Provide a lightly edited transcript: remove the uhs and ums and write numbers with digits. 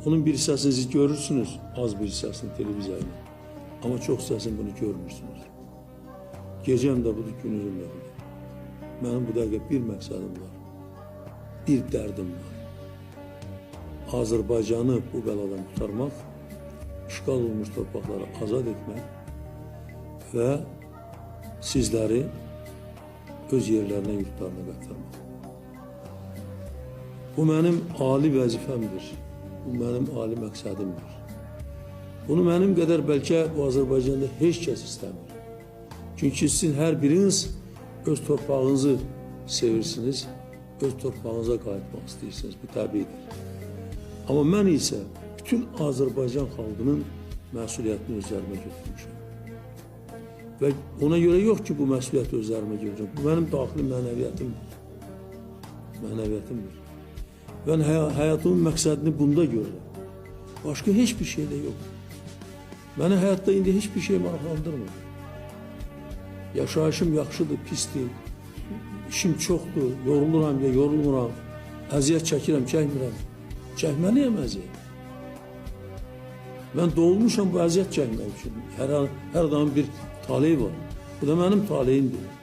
Onun bir hissəsini siz görürsünüz, az bir hissəsini televiziya ilə. Amma çox hissəsini bunu görmürsünüz. Gecəm də budur, gündüzüm də budur. Mənim bu dəqiqə bir məqsədim var. Bir dərdim var. Azərbaycanı bu bəladan qurtarmaq, işğal olunmuş torpaqları azad etmək və sizləri öz yerlərinə, yurtlarına qaytarmaq. Bu mənim ali vəzifəmdir. Bu mənim ali məqsədimdir. Bunu mənim qədər bəlkə bu Azərbaycanda heç kəs istəmir. Çünki sizin hər biriniz öz torpağınızı sevirsiniz, öz torpağınıza qayıtmaq istəyirsiniz. Bu təbiidir. Amma mən isə bütün Azərbaycan xalqının məsuliyyətini öz üzərimə götürmüşəm. Və ona görə yox ki, bu məsuliyyəti öz üzərimə götürmüşəm. Bu mənim daxili mənəviyyətimdir. Mənəviyyətimdir. Mən həyatımın məqsədini bunda görürəm. Başqa heç bir şeydə yox. Məni həyatda indi heç bir şey maraqlandırmır. Yaşayışım yaxşıdır, pisdir. İşim çoxdur, yoruluram ya yorulmuram. Əziyyət çəkirəm, çəkmirəm. Çəkməliyəm əziyyət. Mən doğulmuşam bu əziyyət çəkmək üçün. Hər adamın bir taleyi var. Bu da mənim taleyimdir.